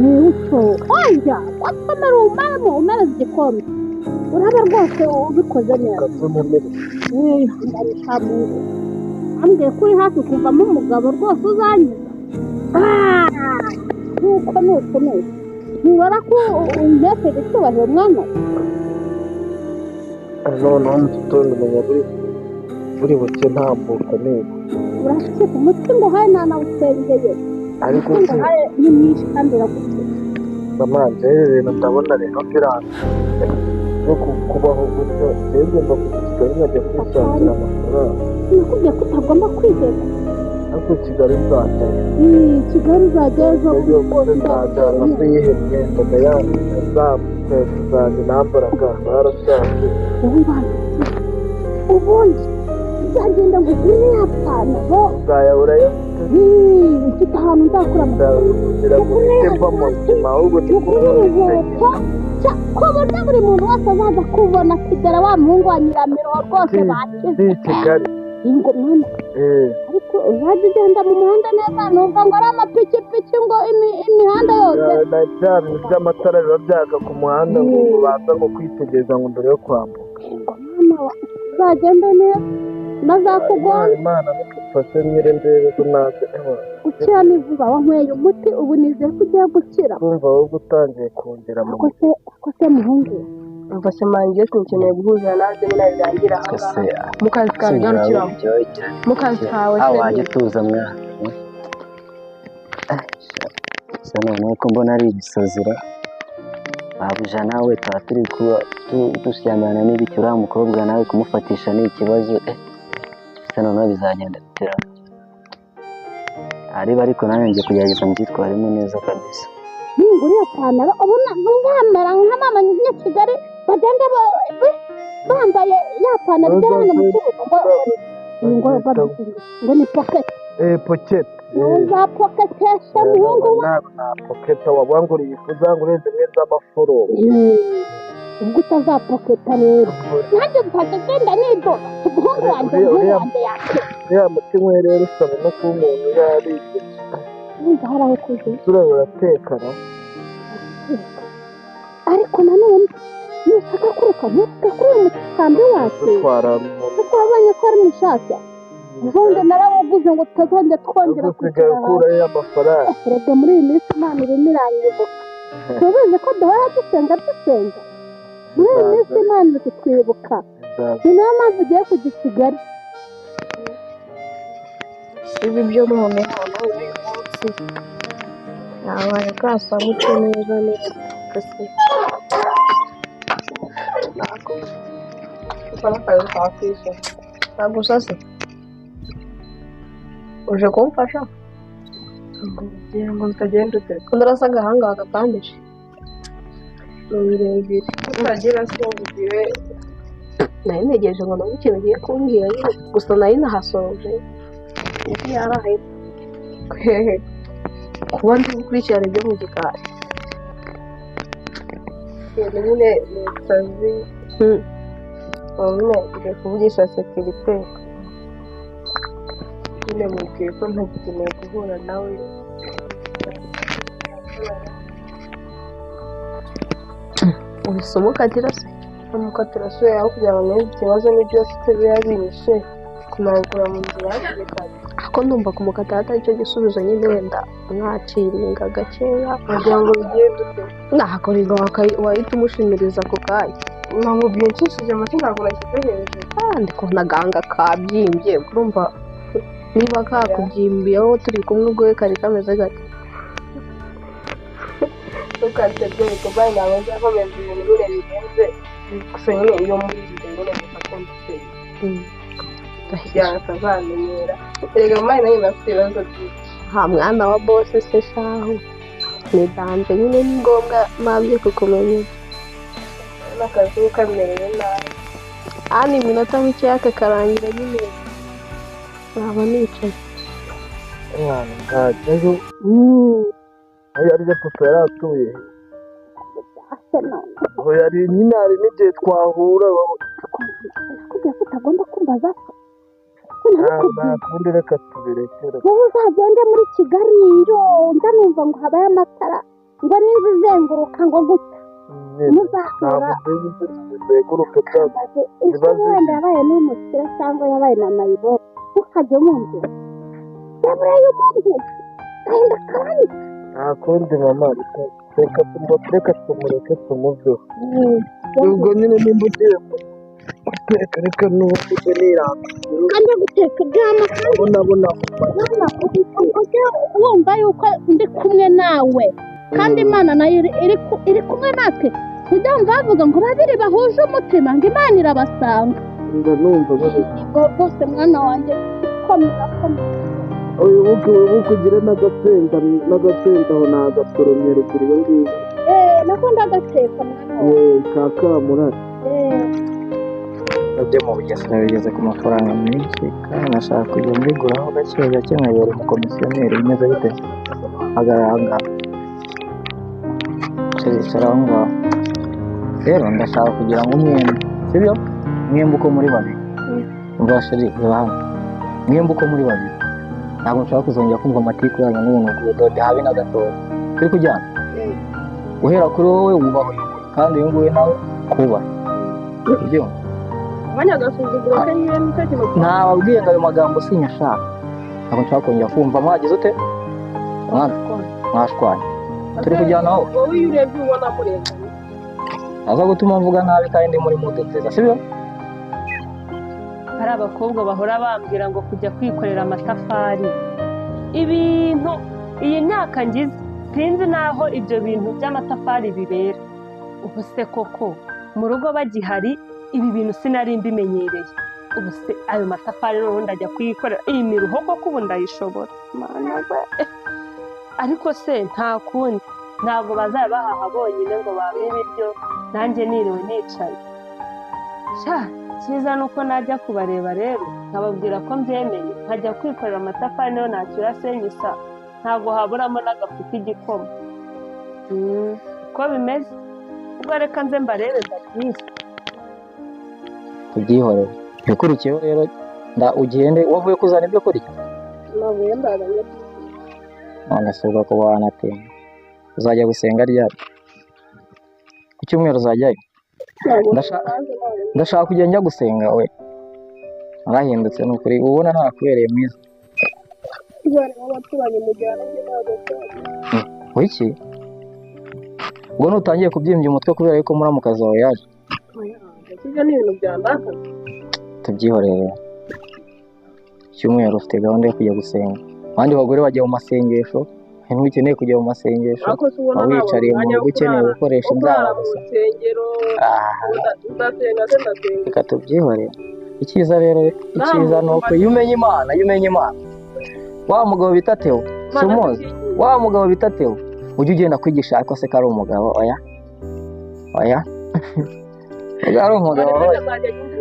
Utyo oya, wakomera umaramo umereze igikombe, uraba rwose ubikoze neza. Kaze mumere. Wihanganisha mungu, ambwiye ko uri hafi kuvamo umugabo rwose uzanyiza. Ah, nuko nuko nuko ntubona ko umpesheje icyubahiro mwana? Noneho mu gitondo umenya buri buke ntambuka neza. Urashyika umuti nguhaye ntanawusengeye. Ariko umuti se nguhaye ni mwinshi kandi uragukira. Mama, njyewe ibintu ndabona rero biranze no kubaho gutyo. Njyewe ngomba kujya i Kigali nkajya kwishakira amafaranga. Nakubwiye ko utagomba kwiheba. Ariko Kigali nzajyayo. Kigali uzajyayo ejo. Ejo nzajyana se iyihe myenda? Ndayambaye za nkweto zanjye nambaraga zarashaje. Wowe ubanza ukire, ubundi nzagenda ngugurire ya pantaro. Nzayabura yo? Mfite ahantu nzakura amafaranga. Nzabura ngo uhite mva muzima, ahubwo ndi ugurire kubona. Inkweto ku buryo buri muntu wese azaza kubona kigera wa muhungu wa Nyiramiruho rwose bakize. Si i Kigali? Ngo mwana. Eh. Ariko uzajya ugenda mu muhanda neza, numva ngo ari amapikipiki, ngo imihanda yose. Na bya bintu by'amatara biba byaka ku muhanda, ngo baza ngo kwitegereza ngo mbere yo kwambuka. Ngo mwana wa, uzagende neza bazakugonga. Imana nidufashe nyire ndebe ko naje ewa. Gukira ni vuba, wanyweye umuti, ubu nizeye ko ugiye gukira. Kumva wowe utangiye kongera mu Ako se, ako se muhungu? Umva se manjye, nkeneye guhuza nawe nyine birangira aha Ese ngaha mu kazi kawe, garukiraho mu kazi kawe aho se. Wajya utuza mwana. Se noneho ko mbona ari igisozera, babuja nawe tuba turi kuba dushyambana n'ibiki? Uriya mukobwa nawe kumufatisha ni ikibazo. Se noneho bizagenda bitera areba, ariko nanjye ngiye kugerageza mbyitwaremo neza kabisa. Ningura iyo pantaro ubona ntuzamera nka mama Nyakigali bagenda bambaye ya pantaro igera hano mu kibuga, ngo ngo ni pocket. Eh, pocket. Ntuzapoketesha muhungu we. Ntabwo na pocket wabanguriye ifu, uzanguriye zimwe z'amafuro. Ubwo utazapoketa rero nanjye nzajya ngenda nidoda, umuhungu wanjye, umuhungu wanjye yakira. Uriya muti nkwe rero usaba no kuba umuntu yariye. Wumva hari aho kuze. Isura uratekana. Ariko nanone nushaka kuruka, nturuke kuri uyu musambi wacu. Dutwara mu Kuko wabonye ko ari mushyashya, ubundi narawuguze ngo tutazongera twongera usigaye kwicara hasi. Ukurayo amafaranga. Erega muri iyi minsi Imana irimo iranyibuka. Tubizi ko duhora dusenga dusenga, muri iyi minsi Imana iri kutwibuka. Nzaza. Ni nayo mpamvu ugiye kujya i Kigali. Ibi byo noneho uyu munsi nabaye kasamutse neza neza gusa ntabwo ukora akazi ka kwishyura, ntabwo usase uje kumfasha kugira ngo bitagenda ute ko ndarasa agahanga bakakandisha ni birebire utagira se ugire. Nari ntegereje ngo numve ikintu ugiye kumbwira nyine, gusa nari nahasoje indi yaraye hehe kuba ndi gukurikirana ibyo mu gikari. Ibintu nyine ni ibisazi nyine, ngiye kuvugisha sécurité nyine, mubwiye ko ntagikeneye guhura nawe. Uhise umukatira se? Amukatira se aho kugira ngo neze ikibazo n'ibyo afite biba binyishe kunagura mu nzira hakiri kare. Ako ndumva kumukatira atari cyo gisubizo nyine, wenda mwaciringa gakeya kugira ngo bigende ute. Nahakora wahita umushimiriza ako kanya. Namubwiye nshishije make, ntabwo nashyize hejuru kandi kubona agahanga kabyimbye. Urumva niba kakubyimbiyeho turi kumwe, ubwo we kari kameze gake. Ntukansebye bikorwa, ntabwo nzakomeza ibintu nyine birenze gusa nyine iyo muri ibyo nyine mufata ndetse kugira ngo atazamenyera. Erega mama nawe afite ibibazo byinshi. Nta mwana wa boss se shahu, ni danger nyine, ni ngombwa nabyo kukumenya n'akazi kamerewe nabi. Hano iminota mikeya kakarangira nyine naba nicaye. Mwana, nzajyayo. Ayo aribyo papa yari atuye. Ase none? Aho yari nyine, hari n'igihe twahura. Nakubwiye ko utagomba kumbaza se ko Nta nabikubwiye. Kundi reka tubirekere. Wowe uzagende muri Kigali, yo nza numva ngo habaye amatara. Ngo n'inzu izenguruka ngo gutya muzahura. Zizenguruka cyane. Ese wenda yabaye n'umukire cyangwa yabaye na mayibobo, ntukajye umwumvira. Yabura y'umuntu gahinda karanyita. Nta kundi mama, reka tumureke tumuveho. Ubwo nyine nimba ugiye guteka reka n'ubundi ujye niranga. Kandi guteka ibyama Ndabona ujye wumva yuko ndi kumwe nawe, kandi Imana nayo iri kumwe natwe. Ujya wumva bavuga ngo babiri bahuje umutima ngo Imana irabasanga. Numva babivuga rwose mwana wanjye, komera komera. Wibuke ugire n'agasenda aho ni agasoromye ruguru iyo ngiyo. Nako ndagateka mwana wawe. We ka kamurari. Nabyo mu Bugesera bigeze ku mafaranga menshi, kandi nashaka kujya mbiguraho gake gake nkayobora umukomisiyoneri. Bimeze bite? Hagarara aha ngaha. Icara aho ngaho. Rero ndashaka kugira ngo mwembi, sibyo? Mwembi uko muri babiri. Umva sheri, reba hano. Mwembi uko muri babiri. Ntabwo nshaka kuzongera kumva amatiku yanyu n'ubuntu bw'ubudode habe na gatoya. Turi kujyana? Guhera kuri wowe wubaha uyu nguyu, kandi uyu nguyu nawe kubaha. Ubyumva? Abanyagasuzuguro ke nyine nicyo kintu. Ntababwiye ngo ayo magambo sinyashaka. Ntabwo nshaka kongera kumva mwagize ute? Mwashwanye. Turi kujyana aho? Wowe iyo urebye ubona murenganye. Aza gutuma mvuga nabi kandi ndi muri mudu nziza, sibyo? Hari abakobwa bahora bambwira ngo kujya kwikorera amatafari. Ibintu iyi myaka ngize sinzi naho ibyo bintu by'amatafari bibera. Ubu se koko mu rugo bagihari ibi bintu sinari mbimenyereye. Ubu se ayo matafari noneho ndajya kuyikorera iyi miruho koko ubu ndayishobora? Mana we. Ariko se nta kundi, ntabwo bazaba bahaha bonyine ngo bampe ibiryo nanjye niriwe nicaye. Sha cyiza ni uko najya kubareba rero nkababwira ko mbyemeye, nkajya kwikorera amatafari niyo nacyura senyisa, ntabwo haburamo n'agafu k'igikoma. Uko bimeze ubwo reka nze mbarebe mbabwire. Tubyihorere. Ibikurikiyeho rero ugende wavuye kuzana ibyo kurya? Navuye ndazanye. None se ubwo kuba wanatinda. Uzajya gusenga ryari? Ku cyumweru uzajyayo? Ndashaka kujya njya gusenga we. Narahindutse ni ukuri, ubona ntakubereye mwiza. Wiki? Ubwo nutangiye kubyimbya umutwe kubera yuko muramukazi wawe yaje. Tubyihorere. Cyumweru ufite gahunda yo kujya gusenga. Abandi bagore bajya mu masengesho, ntukeneye kujya mu masengesho, wicariye mu rugo ukeneye gukoresha inzara gusa. Reka tubyihorere. Icyiza rero, icyiza ni uko iyo umenya Imana, iyo umenya Imana. Wa mugabo bita Theo, sumuzi. Wa mugabo bita Theo, ujye ugenda kwigisha ariko se kari umugabo, oya. Oya. Ari umugabo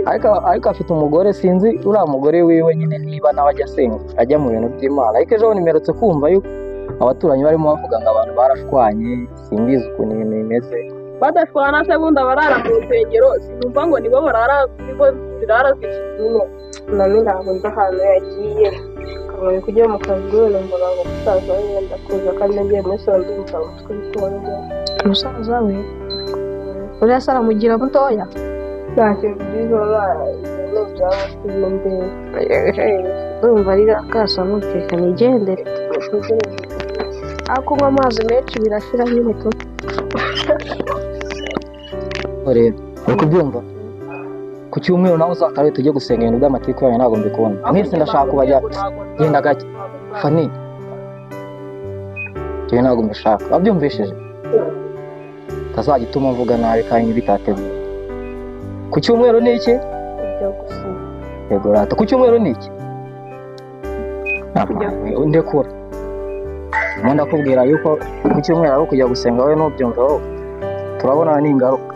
ariko afite umugore, sinzi uriya mugore wiwe nyine niba nawe ajya asenga, ajya mu bintu by'Imana. Ariko ejo nimerutse kumva yuko abaturanyi barimo bavuga ngo abantu barashwanye, simbizi ukuntu ibintu bimeze. Badashwana se bundi abarara mu nsengero, sinumva ngo nibo barara, nibo zirara zikizino. Nami ntabwo nzi ahantu yagiye. Kabonye kujya mu kazi numva ngo musaza we yenda kuza kandi ngiye muri salo ndumva umutwe uri kubona. Musaza we uriya se aramugira mutoya? Nta kintu byiza ni ibyabo twiyendera. Urumva ari akasamuteka nigendere. Aho kunywa amazi menshi birashira nyine tu. Rero uri kubyumva? Ku cyumweru nawe uzakarabe tujye gusenga, ibintu by'amatiku yawe ntabwo mbikunda. Mwese ndashaka kubajya genda gake. Fani njyewe ntabwo mbishaka. Wabyumvishije? Utazajya utuma mvuga nabi kandi bitateguwe. Ku cyumweru ni iki? Yego rata. Ku cyumweru ni iki? Ndekura. Mo ndakubwira yuko ku cyumweru ari ukujya gusenga, wowe ntubyumve wowe. Turabona n'ingaruka.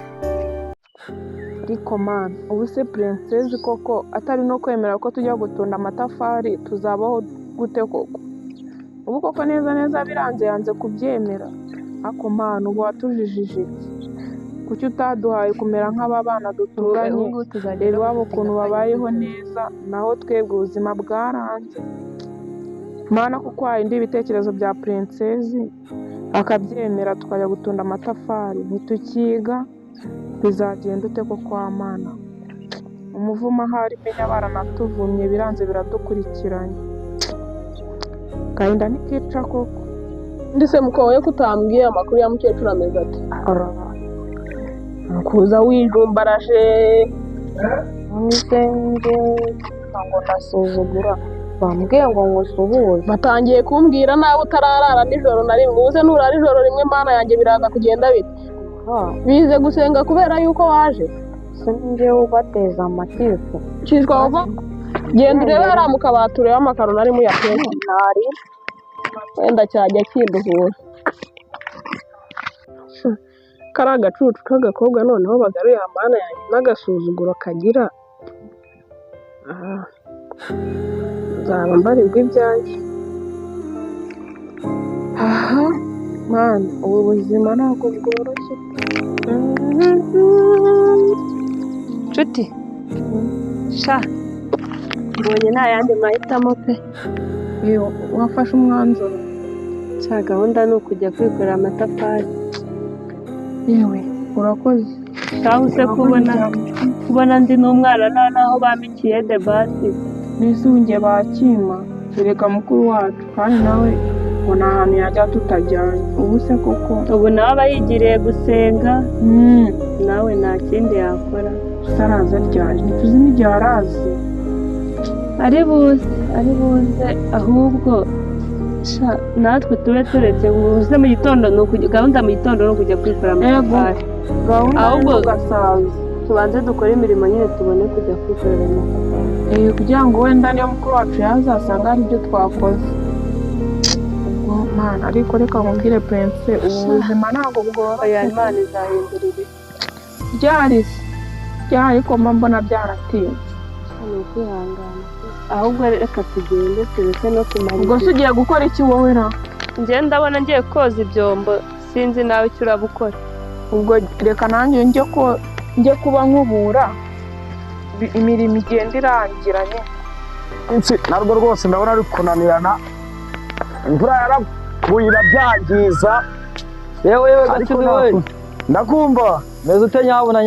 Ariko mana, ubu se Princess koko atari no kwemera ko tujya gutunda amatafari tuzabaho gute koko? Ubu koko neza neza biranze yanze kubyemera. Ako mana, ubu watujijije iki? Kuki utaduhaye kumera nk'aba bana duturanye? Reba iwabo ukuntu babayeho neza, naho twebwe ubuzima bwaranze. Mana, kuko wahindura ibitekerezo bya Princess, Akabyemera tukajya gutunda amatafari ntitukiga, bizagenda ute ko kwa Mana? Umuvumo ahari menya baranatuvumye biranze biradukurikiranye. Gahinda ntikica koko. Ndise muko we kutambwiye amakuru ya mukecuru ameze ati kuza wijumbaraje Nge ngo ndasuzugura bambwiye ngo ngusuhuze batangiye kumbwira nawe utararara nijoro na rimwe uze nurara ijoro rimwe Mana yanjye biraza kugenda bite? Bize gusenga kubera yuko waje sinjye ubateza amatiku cishwa uva genda urebe hariya mu kabati urebe amakaroni arimo uyateke ntari wenda cyajya kinduhura. Kari agacucu k'agakobwa noneho bagaruye Mana yanjye n'agasuzuguro kagira. Nzaba mbarirwa ibyanjye. Aha Mana ubu buzima ntabwo bworoshye. Nshuti sha mbonye nta yandi mahitamo pe. Wafashe umwanzuro? Sha gahunda ni ukujya kwikorera amatafari. Yewe urakoze. Shahu se kubona ndi n'umwana nta naho bamikiye de basi. Nisunge bakima tureka mukuru wacu kandi nawe ngo nta hantu yajya tutajyanye. Ubu se koko ubu nawe aba yigiriye gusenga nawe nta kindi yakora. Tutaraza ryari ntituzi n'igihe arazi. Ari buze ahubwo sha natwe tube turetse uze mu gitondo ni ukujya gahunda mu gitondo ni ukujya kwikorera amatafari. Ahubwo tubanze dukore imirimo nyine tubone kujya kwikorera amatafari. Kugira ngo wenda niyo mukuru wacu yazasanga hari ibyo twakoze. Ubwo Mana ariko reka nkubwire Prince ubu buzima ntabwo bworoshye. Imana izahindura ibihe. Byari ariko mba mbona byaratinze. Ni ukwihangana. Ahubwo reka tugende tureke no kumara. Ubwo se ugiye gukora iki wowe ra? Njye ndabona ngiye koza ibyombo sinzi nawe icyo urabukora. Ubwo reka nanjye njye kuba nkubura imirimo igenda irangiranye. Narwo rwose ndabona ari kunanirana. Imvura yaraguye irabyangiza. Yewe gacuzi we. Ndakumva. Meze ute nyabuna.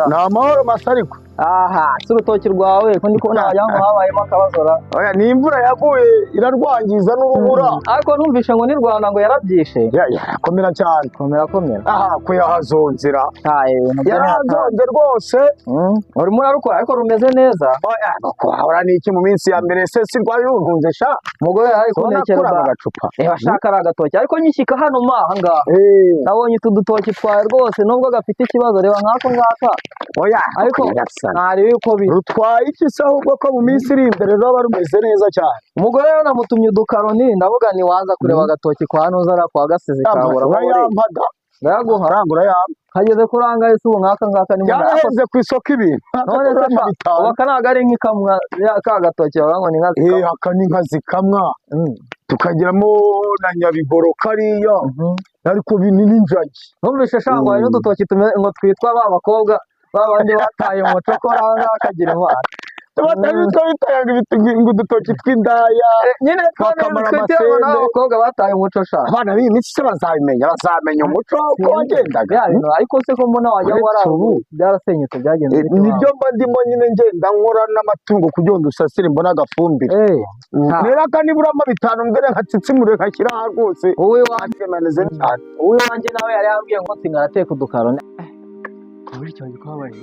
Ni amahoro masa ariko. Aha, si urutoki rwawe ko ndi kubona wagira ngo habayemo akabazora. Oya ni imvura yaguye irarwangiza n'urubura. Ariko numvishe ngo ni Rwanda ngo yarabyishe. Yarakomera cyane. Komera. Aha ko yahazonzera. Yarazonze rwose. Urimo urarukora ariko rumeze neza. Oya ahora ni iki mu minsi ya mbere se si rwari runtunze sha. Umugore yari kuntekera agacupa. Reba shaka ari agatoki ariko nyishyika hano ma aha ngaha. Nabonye utu dutoki twawe rwose nubwo gafite ikibazo reba nk'ako ngaka. Oya ariko ntari uko biri. Rutwaye iki se ahubwo ko mu minsi iri imbere rwaba rumeze neza cyane. Umugore rero namutumye udukaroni ndavuga ni waza kureba agatoki kwa Nuzara kwa Gasizi kabura. Urayampaga. Ndayaguha. Arangura yampa. Kageze kuranga ese ubu nk'aka ngaka ni mwana. Yaraheze ku isoko ibintu. None se ubu aka ntabwo ari nk'ikamwa ka gatoki bavuga ngo ni inka zikamwa. Aka ni inka zikamwa. Tukagiramo na nyabigoro kariya. Ariko binini n'injagi. Numvise shangwa hari n'udutoki ngo twitwa ba bakobwa babandi bataye umuco ko akagira imana. Bataye udutoki tw'indaya nyine bakamara twite amasende. N'abakobwa bataye umuco sha. Abana b'iyi minsi se bazabimenya, bazamenya umuco uko wagendaga. Ariko se ko mbona wajya Uretse ubu byarasenyutse byagenze bite? Nibyo mba ndimo nyine ngenda nkora n'amatungo kugira ngo dusasire mbone agafumbire. Rero aka niburamo 5 mbere nkatsitsimure nkashyira aha rwose. Wowe wanjye cyane. Wowe wanjye nawe yari yambwiye ngo singarateka udukaroni. Kubera icyo nzi ko habaye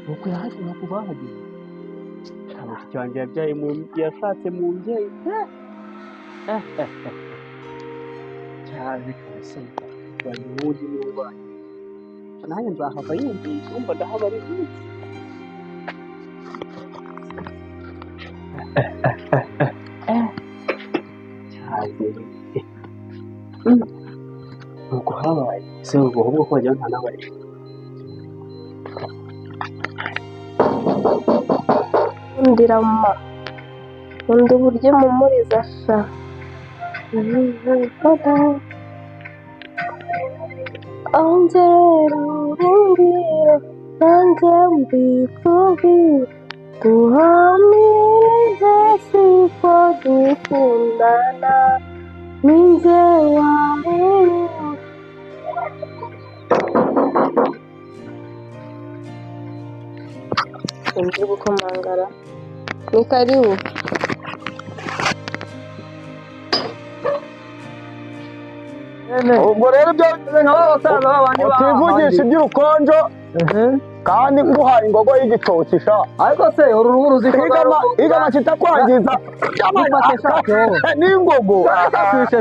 nuko yaje no kubahageze mushiki wanjye yabyaye mu yashatse mu mbyeyi cyane kabisa wanjye ubundi n'ububanyi nanjye nzahava yumvise umva ndahaba ari munsi cyane nuko habaye se ubwo ahubwo ko wagira nta n'abari Ndirama undi buryo mumuriza sha ongera umbwire nanjye mbikubwire duhamirize siko dukundana Ninjye wawe. Nzi gukomangara. Ni karibu. Ubwo rero ibyo utivugisha iby'urukonjo kandi nguhaye ingogo y'igitoki sha. Ariko se uru ruhu ruziko igama kitakwangiza n'ingogo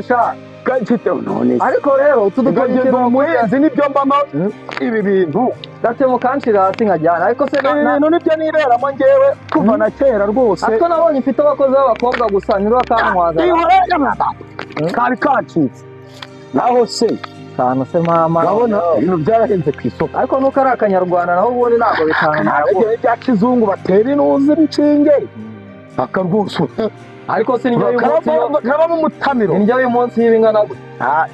sha. None ariko rero utu dutoki umuhinzi nibyo mbamo ibi bintu gatemo kanshira hasi nkajyana. Ariko se ibi bintu nibyo niberamo njyewe kuva na kera rwose. Ariko nabonye mfite abakozi b'abakobwa gusa niro kantwaza. Kari kacitse. Naho se kantu se mama urabona ibintu byarahenze ku isoko. Ariko nuko ari akanyarwanda naho ubundi ntabwo bitangara. Bya kizungu batera inuzi inshinge akarwose. Ariko se indyo y'umunsi karabamo umutamiro. Indyo y'umunsi y'ibingana gute?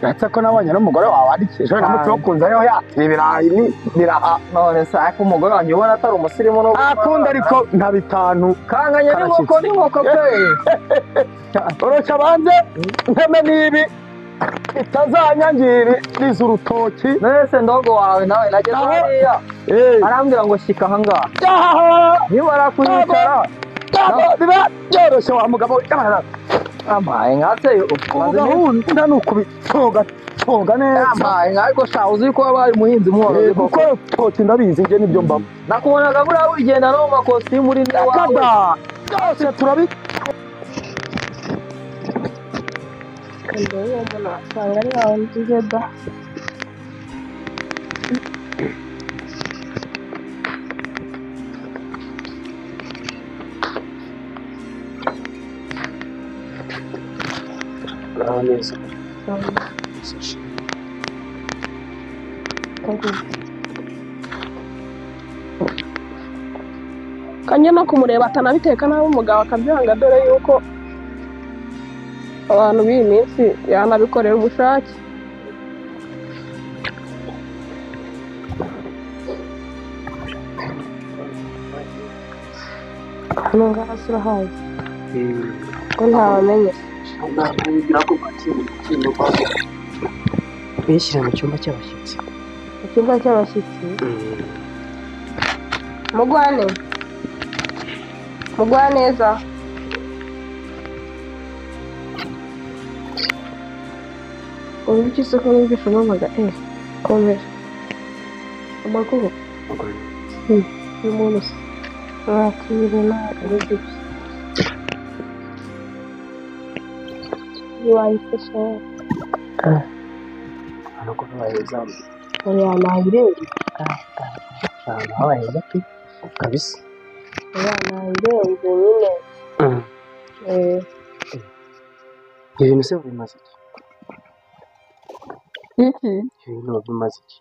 Uretse ko nabonye n'umugore wawe arikije namutse bakunze ariho yatira ibirayi n'ibiraha. None se ariko umugore wanjye ubona atari umusirimu no akunda ariko nka bitanu kanganya n'inkoko n'inkoko pe. Oroshya banze nteme n'ibi itazanyangiriza urutoki. Nese ndogo wawe nawe nageze hariya arambwira ngo shyika aha ngaha nimara kuyicara biba byoroshye wa mugabo. Amaye nka se gahunda ni ukubitoga toga neza. Amaye nka ariko sha uzi ko wabaye umuhinzi mworozi kuko urutoki ndabizi njye nibyo mbamo. Nakubonaga buriya wigenda no mu makositimu uri n'iwawe. Byose turabi Mbere uwo muntu wasanga ari wawe nziza da. Uraho neza. Kanye no kumureba atanabiteka nabi umugabo akabyanga dore yuko abantu b'iyi minsi yanabikorera ubushake. Hano ngaha se urahazi ko ntawamenye. Bishyira mu cyumba cy'abashyitsi. Mu cyumba cy'abashyitsi? Mugwane. Mugwaneza. Ubu iki se ko numvise umpamagara? Komera. Amakuru? Uyu muntu se? Mwakire ntabwo ibyo. Iwanjye se? Hano ko ntabaheza. Oya nabirenze. Ntabaheza pe kabisa. Oya nabirenze nyine. Ibintu se bimaze iki? Iki? Ibintu bimaze iki?